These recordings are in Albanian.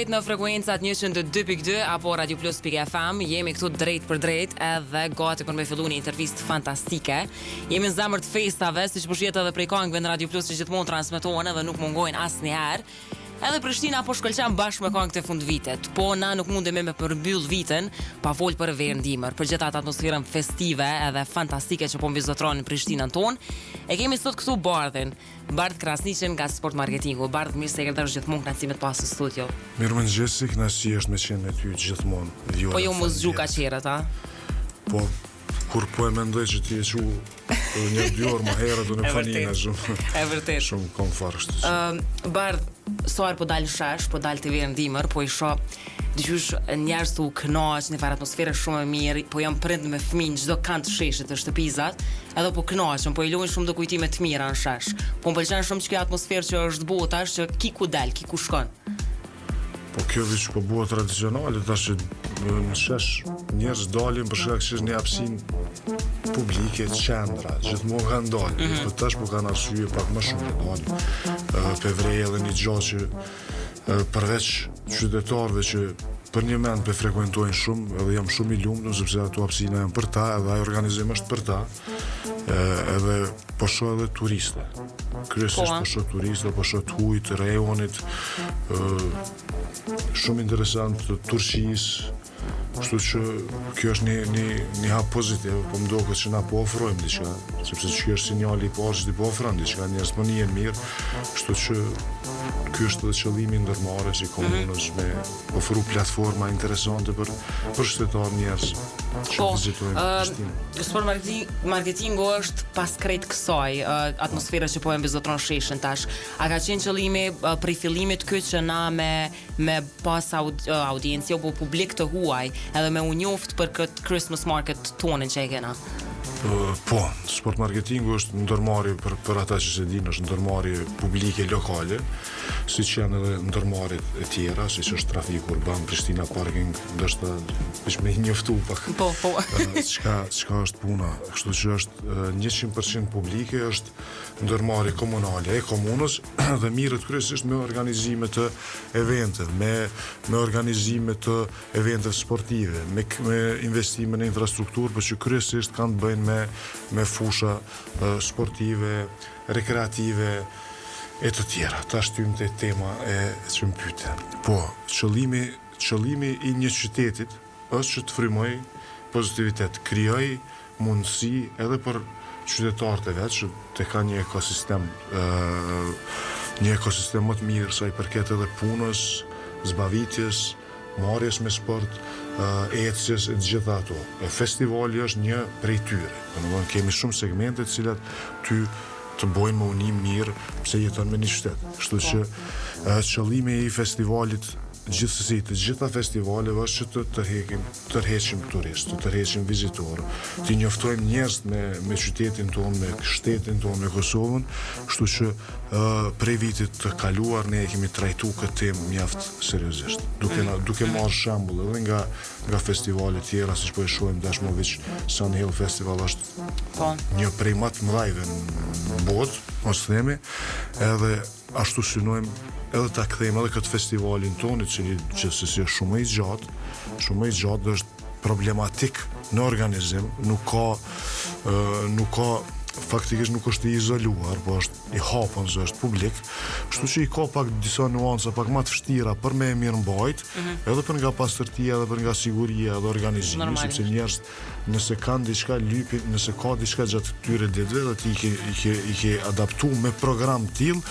Plusit në frekuencat 102.2 apo radioplus.fm. Jemi këtu drejt për drejt edhe gati për me fillu një intervistë fantastike. Jemi në zemër të festave, siç po shihet edhe prej kangëve në Radio Plus që gjithmonë transmetohen edhe nuk mungojnë asnjëherë. Edhe Prishtina po shkëlqen bashkë me kangët e fundvitit, po na nuk mundemi me përmbyll vitin pa fol për verë n'dimër, për gjithë atë atmosferën festive edhe fantastike që po mbizotëron në Prishtinën tonë. E kemi sot këtu Bardhin, Bardh Krasniqin nga Sport Marketingu. Bardh, mirë se erdhe, është gjithmonë kënaqësi me të pasë në studio. Mirëmëngjesi, kënaqësi është me qenë me ty gjithmonë. Viola, po jo m'u zgju kaq herët, a? Po, Kur po e mendoj që ti je çu edhe një dy orë më herët unë po nina shumë. E vërtet. Shumë komfort kështu. Ëm uh, Bardh, sa herë po dal në shesh, po dal te verë në dimër, po i shoh diqysh njerëz tu u kënaq, një farë atmosfere shumë e mirë, po janë prind me fëmijë në çdo kant të sheshit të shtëpizat, edhe po kënaqen, po i lojnë shumë do kujtime të mira në shesh. Po më pëlqen shumë që kjo atmosferë që është bo tash që ki ku del, ki ku shkon. Po kjo veç po bëhet tradicionale, tash që në shesh njerëz dalin për shkak se është një hapësinë publike, qendra, gjithmonë kanë dalë, mm -hmm. po tash po kanë arsye pak më shumë të dalin. Pe vrej edhe një gjë që përveç qytetarëve që për një mend pe frekuentojnë shumë, edhe jam shumë i lumtur sepse ato hapësina janë për ta, edhe ai organizim është për ta. Edhe po shoh edhe turista. Kryesisht po, po shoh turista, po shoh të huaj të rajonit, shumë interesant të Turqisë, kështu që kjo është një, një, një hap pozitiv, po më doket që na po ofrojmë diçka, sepse që kjo është sinjali i parë që ti po ofron diçka, njerëz po nihen mirë, kështu që ky është edhe qëllimi i ndërmarrjes i komunës mm -hmm. me ofru platforma interesante për për qytetarë njerëz që po, vizitojnë uh, Prishtinën. Sport marketing, marketingu është pas krejt kësaj uh, atmosfere që po e mbizotron sheshin tash. A ka qenë qëllimi uh, prej fillimit ky që na me me pas aud, uh, audiencë, jo po publik të huaj, edhe me u njoft për këtë Christmas market tonin që e kena? Po, sport marketingu është ndërmarrje për për ata që s'e dinë, është ndërmarrje publike lokale, siç janë edhe ndërmarrjet e tjera, siç është trafiku urban, Prishtina Parking, ndoshta veç me i njoftu pak. Po, po. Çka çka është puna? Kështu që është 100% publike, është ndërmarrje komunale e komunës dhe mirret kryesisht me organizime të eventeve, me me organizime të eventeve sportive, me me investime në infrastrukturë, por që kryesisht kanë të bëjnë me me fusha sportive, rekreative e të tjera. Tash hyjmë te tema e që më pyte. Po, qëllimi, qëllimi i një qytetit është që të frymojë pozitivitet, krijojë mundësi edhe për qytetarët e vet që të kanë një ekosistem një ekosistem më të mirë sa i përket edhe punës, zbavitjes, marrjes me sport, ecjes e të gjitha ato. E festivali është një prej tyre. Domethënë kemi shumë segmente të cilat ty të bojnë me u ni mirë pse jeton me një qytet. Kështu që qëllimi i festivalit gjithsesi të gjitha festivaleve është që të tërheqim, tërheqim turistë, të tërheqim vizitorë, t'i njoftojmë njerëzit me me qytetin tonë, me shtetin tonë, me Kosovën, kështu që prej vitit të kaluar ne e kemi trajtu këtë temë mjaft seriozisht. Duke na duke marrë shembull edhe nga nga festivale tjera, siç po e shohim tashmë veç Sun Hill Festival është po. një prej më të mëdhajve në botë, mos themi, edhe ashtu synojmë edhe ta kthejmë edhe këtë festivalin tonë, i cili gjithsesi është shumë më i gjatë, shumë më i gjatë dhe është problematik në organizim, nuk ka nuk ka faktikisht nuk është i izoluar, po është i hapun se është publik, kështu që i ka pak disa nuanca pak më të vështira për me e mirëmbajt, mm -hmm. edhe për nga pastërtia, edhe për nga siguria edhe organizimi, Normal. sepse njerëz nëse kanë diçka lypin, nëse ka diçka gjatë këtyre ditëve dhe ti i ke i ke i ke adaptu me program të tillë,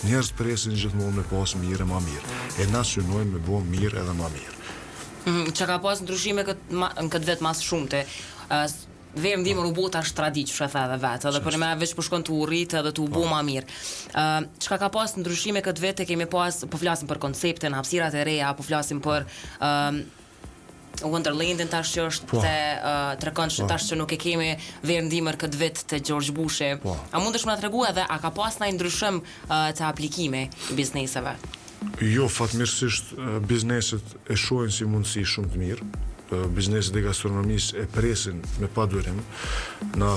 njerëz presin gjithmonë me pas mirë e ma mirë. E na synojmë me bo mirë edhe ma mirë. Mm, që ka pas ndryshime kët, ma, në këtë vit mas shumti. Uh, verë në dimër u bo tash traditë, që e the edhe vetë, edhe për me veç po shkon tu u rrit edhe tu u bo ma mirë. Uh, çka ka pas ndryshime këtë vit e kemi pas, po flasim për konceptin, hapësirat e reja, po flasim për uh, Wonderlandin tash që është po. te uh, trekëndëshi po. tash që nuk e kemi verë në dimër këtë vit te George Bushi. Po. A mundesh me na tregu edhe a ka pas ndonjë ndryshim uh, te aplikimi i bizneseve? Jo, fatmirësisht bizneset e shohin si mundësi shumë të mirë. Bizneset e gastronomisë e presin me padurim. Na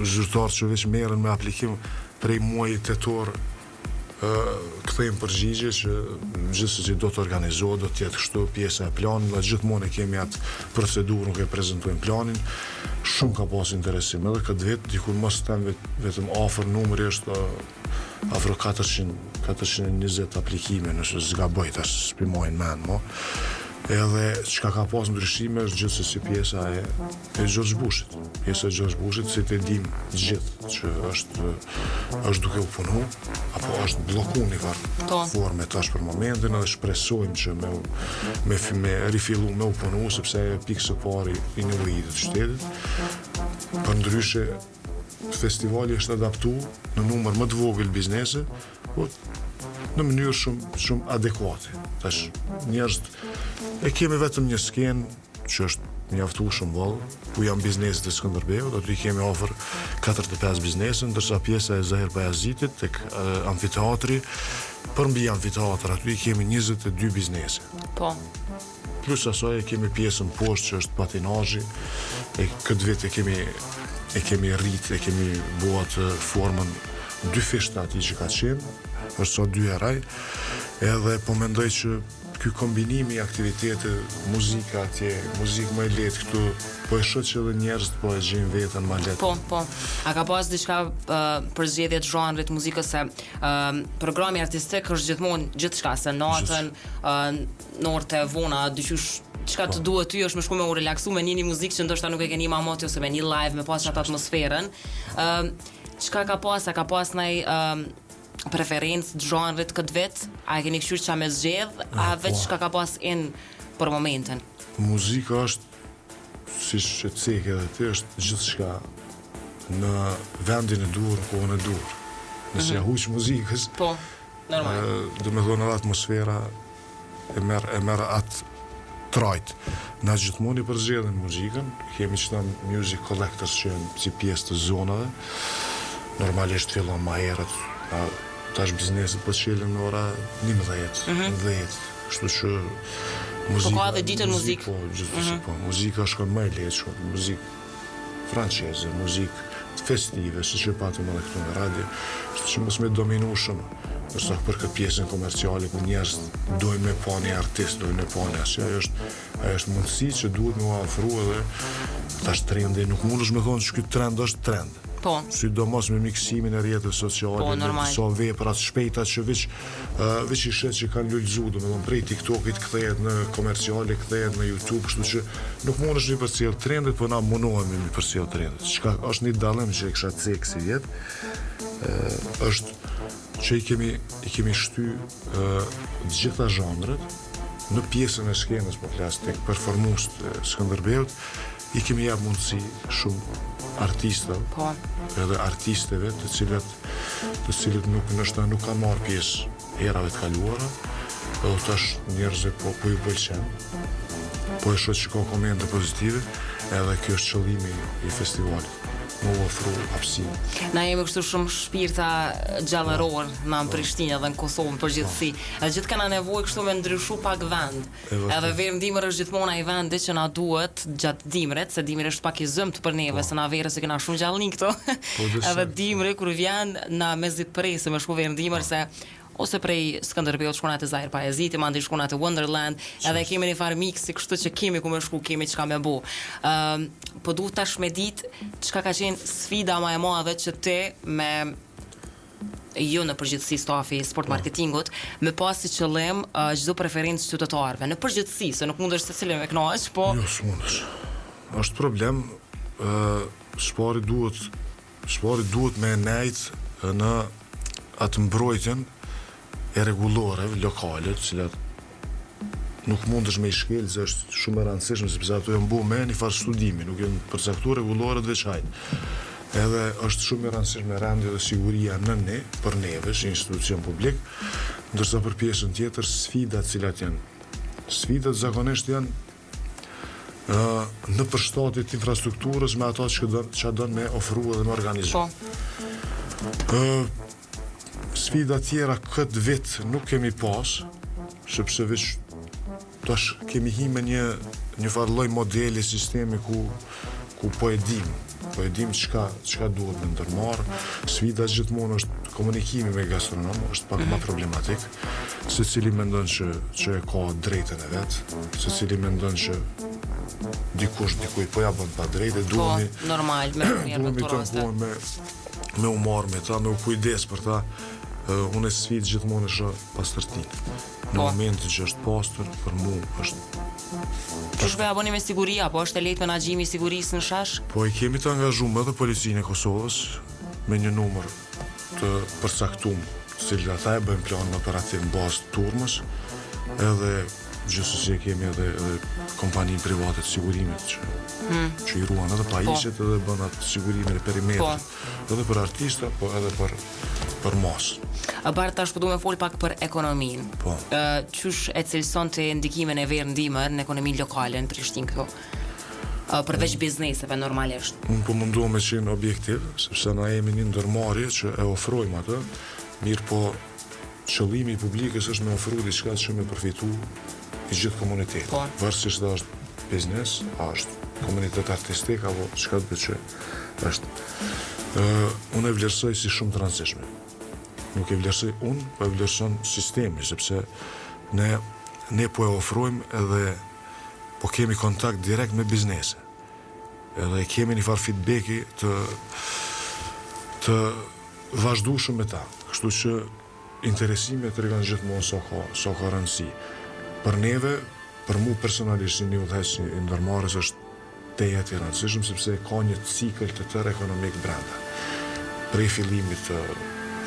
zyrtarë që veç merren me aplikim prej muajit tetor. Kthejmë përgjigje që gjithsesi do të organizohet, do të jetë kështu pjesa e planit, na gjithmonë e kemi atë procedurë, nuk e prezantojmë planin. Shumë ka pas interesim edhe këtë vit, diku mos them vetëm afër numri është afro 400 420 aplikime, nëse s'gaboj tash s'pi maj n'mend mo. Edhe çka ka pas ndryshime është gjithsesi pjesa e e George Bushit. Pjesa e George Bushit, si të dim gjithë që është, është duke u punu, apo është blloku një farë po. forme tash për momentin edhe shpresojmë që me, me, me rifillu me u punu, sepse e pikë së pari i nevojë të qytetit. Përndryshe, festivali është adaptu në numër më të vogël biznese, po në mënyrë shumë, shumë adekuate. Tash, njerëzit, e kemi vetëm një skenë, që është mjaftueshëm vëll, ku janë bizneset e Skënderbeut, aty i kemi afër 45 biznese, ndërsa pjesa e Zahir Pajazitit tek amfiteatri, përmbi amfiteatër, aty i kemi 22 biznese. Po. Plus asaj e kemi pjesën poshtë që është patinazhi, e këtë vit e kemi e kemi rrit, e kemi bo atë formën dyfish të atij që ka qenë, është sa dy herë ai, edhe po mendoj që Ky kombinimi i aktiviteteve, muzika atje, muzikë më e lehtë këtu, po e shoh që edhe njerëzit po e gjejnë veten më lehtë. Po, po. A ka pas diçka uh, për zgjedhje të zhanrit të muzikës se uh, programi artistik është gjithmonë gjithçka se natën, uh, në orët e vona, dyqysh çka të po. duhet ty është me shku me u relaksu me një një muzikë që ndoshta nuk e keni ma moti ose me një live me pas atë atmosferën. Ë uh, çka ka pas, a ka pas naj uh, preferencë të zhanrit këtë vit? A e keni kqyrë ça me zgjedh, a po. veç çka ka pas in për momentin? Muzika është, siç e ceke edhe ti, është gjithçka në vendin e duhur, në kohën e duhur. Nëse mm -hmm. ja huq muzikës, po, normal. Domethonë edhe atmosfera e merr e merr atë trajtë. Na gjithmonë i përzgjedhim muzikën, kemi qëta music collectors që janë si pjesë të zonave. Normalisht fillon ma herët, na tash bizneset po çelen në ora 11, mm -hmm. 10, kështu që muzika... Po ka edhe ditën muzikë. Po, gjithsesi, mm -hmm. po, muzika shkon më e lehtë, shkon muzikë franceze, muzikë festive, siç e patëm edhe këtu në radio, kështu që mos me dominu shumë, ndërsa për këtë pjesën komerciale, ku njerëz dojnë me pa një artist, dojnë me pa një asë, ajo është, ajo është mundësi që duhet me u afru edhe tash trendi, nuk mundesh me thonë që ky trend është trend. Po. Sidomos me miksimin e rrjeteve sociale, po, me disa vepra të shpejta që veç veç i sheh që kanë lulëzu, domethonë prej TikTokit kthehet në komerciale, kthehet në YouTube, kështu që nuk mundesh me përcjell trendet, po na mundohemi me përcjell trendet. Çka është një dallim që e kisha cek sivjet, është që i kemi i kemi shty të gjitha zhanret në pjesën e skenës, po flas tek performuesit e Skënderbeut, i kemi jap mundësi shumë artistëve, po. edhe artisteve të cilët të cilët nuk ndoshta nuk kanë marrë pjesë herave të kaluara, edhe tash njerëzve po po ju pëlqen. Po e shoh që ka komente pozitive, edhe kjo është qëllimi i festivalit, me u ofru hapësirë. Na jemi kështu shumë shpirta gjallëror na në Prishtinë edhe në Kosovë në përgjithësi. Edhe gjithë kena nevojë kështu me ndryshu pak vend. Edhe verë në dimër është gjithmonë ai vendi që na duhet gjatë dimrit, se dimri është pak i zymtë për neve, po. se na verës e kena shumë gjallni këtu. Po, edhe dimri kur vjen na mezi presim me shku verë në dimër po. se ose prej Skënderbeut shkona te Zahir Pajaziti, mandej shkona te Wonderland, edhe kemi një farë miksi, kështu që kemi ku me shku, kemi çka me bo. Ëm po du tash me ditë çka ka qenë sfida ma e madhe që ti me ju në përgjithësi stafi i sport po. marketingut, me pas si qëllim çdo preferencë të qytetarëve. Në përgjithësi, se nuk mundesh secilin me kënaq, po Jo, s'mundesh. Është problem, ë s'pari duhet s'pari duhet me nejt në atë mbrojtjen e rregulloreve lokale, të cilat nuk mundesh me i shkel se është shumë e rëndësishme sepse ato janë bo me një farë studimi, nuk janë përcaktu rregulloret veç hajt. Edhe është shumë e rëndësishme rendi dhe siguria në ne, për neve si institucion publik, ndërsa për pjesën tjetër sfidat cilat janë. Sfidat zakonisht janë në përshtatje të infrastrukturës me ato që don, që don me ofru edhe me organizu. Po. Ë sfida tjera këtë vit nuk kemi pas, sepse veç tash kemi hi me një një farë lloj modeli sistemi ku ku po e dim, po e dim çka çka duhet me ndërmarr. Sfida gjithmonë është komunikimi me gastronom, është pak ma problematik. Secili mendon që që e ka drejtën e vet, secili mendon që dikush dikuj po ja bën pa drejtë, po, duhemi normal me duhemi të kohën me me u marr me ta, me u kujdes për ta. Uh, unë e sfidë gjithmonë e shoh pastërtinë. Në po. momentin që është pastër, për mu është Qysh po ja bëni me siguri, apo është e lehtë menaxhimi i sigurisë në shesh? Po e kemi të angazhum edhe policinë e Kosovës me një numër të përcaktum, të cilët ata e bëjnë planin operativ në bazë të turmës, edhe gjithsesi e kemi edhe edhe kompaninë private të sigurimit që hmm. që i ruan edhe pajisjet po. edhe bën atë sigurimin e perimetrit. Po. Edhe për artista, po edhe për për masë. A Bardh tash po du me fol pak për ekonominë. Po. Ë qysh e cilëson ti ndikimin e verë n'dimër në ekonominë lokale në Prishtinë këtu? Ë përveç bizneseve normalisht. Unë po mundohem me qenë objektiv, sepse na jemi një ndërmarrje që e ofrojmë atë, mirëpo qëllimi i publikës është me ofru diçka që me përfitu i gjithë komuniteti. Po. Varësisht a është biznes, a është komunitet artistik apo çka do që është. Ë unë e vlerësoj si shumë të rëndësishme. Nuk e vlerësoj unë, po e vlerëson sistemi, sepse ne ne po e ofrojmë edhe po kemi kontakt direkt me biznese. Edhe kemi një farë feedbacki të të vazhdueshëm me ta. Kështu që interesimi e tregon gjithmonë sa ka sa ka rëndësi. Për neve, për mu personalisht si një udhëheqës i ndërmarrjes është tejet i rëndësishëm sepse ka një cikël të tërë ekonomik brenda. Prej fillimit të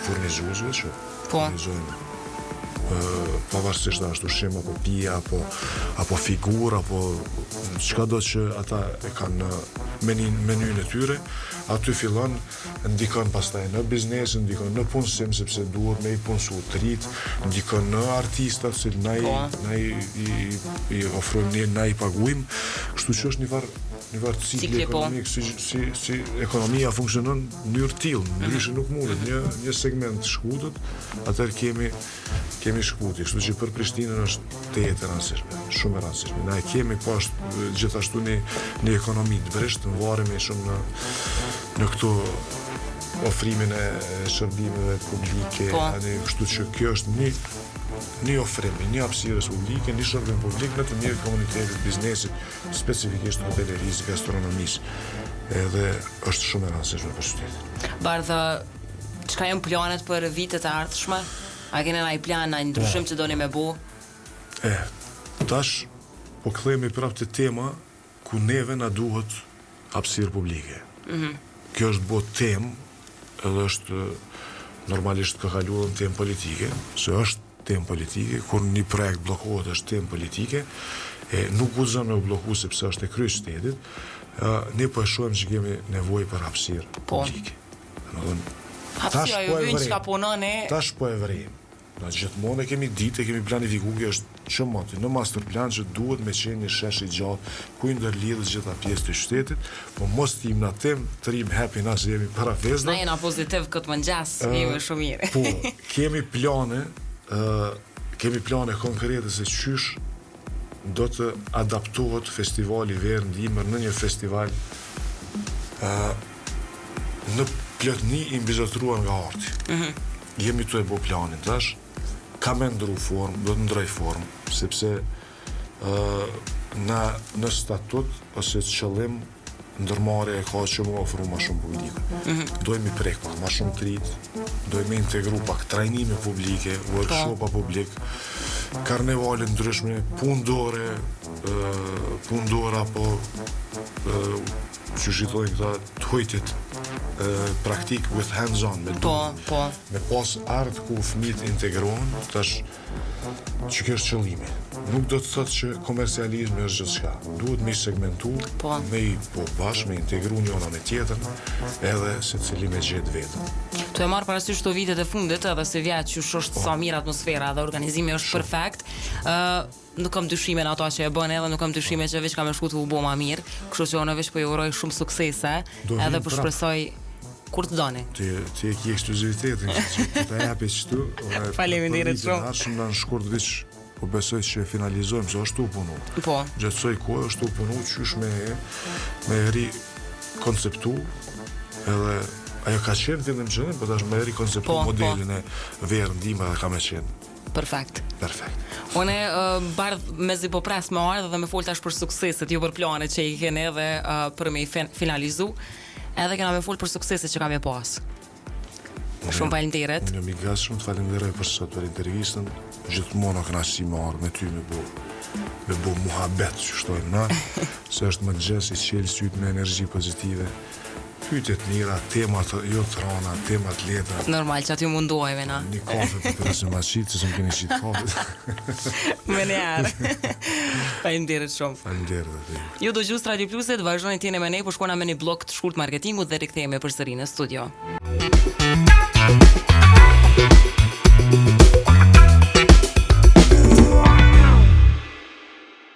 furnizuesve që po. furnizojnë pavarësisht a është ushqim apo pije apo apo figurë apo çka do që ata e kanë në menin menyn e tyre, aty fillon ndikon pastaj në biznes, ndikon në punësim sepse duhet me i punësu të rit, ndikon në artistat që na i po. na i i, i ofrojmë ne na i paguajmë, kështu që është një farë një farë cikli Cikli, po. ekonomik si si si ekonomia funksionon në mënyrë të tillë, ndryshe nuk mundet një një segment shkputet, atëherë kemi kemi shkputje, kështu që për Prishtinën është tejet e rëndësishme, shumë e rëndësishme. Na e kemi po ashtu gjithashtu një një ekonomi të brishtë, varemi shumë në në këto ofrimin e shërbimeve publike, po. ani, kështu që kjo është një një ofrim i një hapësirës publike, një shërbim publik në të mirë të komunitetit, biznesit, specifikisht hotelerisë, gastronomisë, edhe është shumë e rëndësishme për qytetin. Bardh, çka janë planet për vitet e ardhshme? A keni ndonjë plan, ndonjë ndryshim që doni me bo? E, tash po kthehemi prapë te tema ku neve na duhet hapësirë publike. Mm -hmm. Kjo është bo temë edhe është normalisht ka kalu edhe në temë politike, se është temë politike, kur një projekt bllokohet është temë politike, e nuk guxon me u blloku sepse është e kryeqytetit, ne po e shohim që kemi nevojë për hapësirë po. publike. Domethënë, Hapësira po ju vyn çka punoni. Tash po e vrejmë. Na gjithmonë e kemi ditë, e kemi planifiku, kjo është që moti në master plan që duhet me qenë një shesh i gjatë ku i ndërlidh gjitha pjesët e qytetit, po mos të jemi në temë, të rrim happy na se jemi para festave. Na jena pozitiv këtë mëngjes, jemi shumë mirë. Po, kemi plane, ë kemi plane konkrete se qysh do të adaptohet festivali Verë në Dimër në një festival ë në plotni i mbizotëruar nga arti. Mm -hmm. Jemi tu e bo planin tash, ka me ndru formë, do të ndroj formë, sepse ë na në statut ose qëllim ndërmarrja e ka që mu ofru ma shumë publikut. Mm -hmm. Dojmë i prek pak ma shumë të rit, dojmë integru pak trajnime publike, workshopa po. publik, karnevale ndryshme, punëdore, punëdore apo qysh i thojnë këta të hujtit praktik with hands on, me po, po. Me pas art ku fëmijët integrohen, tash që kjo është qëllimi. Nuk do të thotë që komercializmi është gjithçka. Duhet me i segmentu, po. me i bo bashkë, me integru njëna me tjetrën, edhe secili me gjetë vetën. Tu e marrë parasysh këto vitet e fundit, edhe se vjet që është po. sa mirë atmosfera dhe organizimi është Shumë. perfekt, ë uh, nuk kam dyshime në ato që e bën edhe nuk kam dyshime që veç ka me shku tu u bo ma mirë, kështu që unë veç po ju uroj shumë suksese, edhe po shpresoj kur të doni. Ti ti e ke ekskluzivitetin, që po ta japi këtu. Faleminderit shumë. Shumë në shkurt veç po besoj që e finalizojmë se është tu punu. Po. Gjatë kësaj kohe është tu punu qysh me me ri. konceptu edhe ajo ka qenë fillim qenë, po tash me rikonceptu po, po. modelin po. e verë ndihma dhe ka me qenë. Perfekt. Perfekt. Unë uh, Bardh mezi po pres me ardhë dhe me fol tash për sukseset, jo për planet që i keni edhe uh, për me i finalizu. Edhe kena me fol për sukseset që ka me pas. Shumë faleminderit. Unë jam i gatshëm të falenderoj për sot për intervistën. Gjithmonë o kënaqësi me ardhë me ty me bo me bo muhabet që thojmë na, se është mëngjes i çel sytë me energji pozitive. Pyetje të mira, tema të jo të rana, tema të lehta. Normal që aty mundohemi na. Një kafe për të së ma qitë, se s'më keni qitë kafe. Menjëherë. Faleminderit shumë. Faleminderit edhe ju. Ju dëgjues të Radio Plusit, vazhdoni të jeni me ne, po shkojna me një bllok të shkurt marketingut dhe rikthehemi përsëri në studio.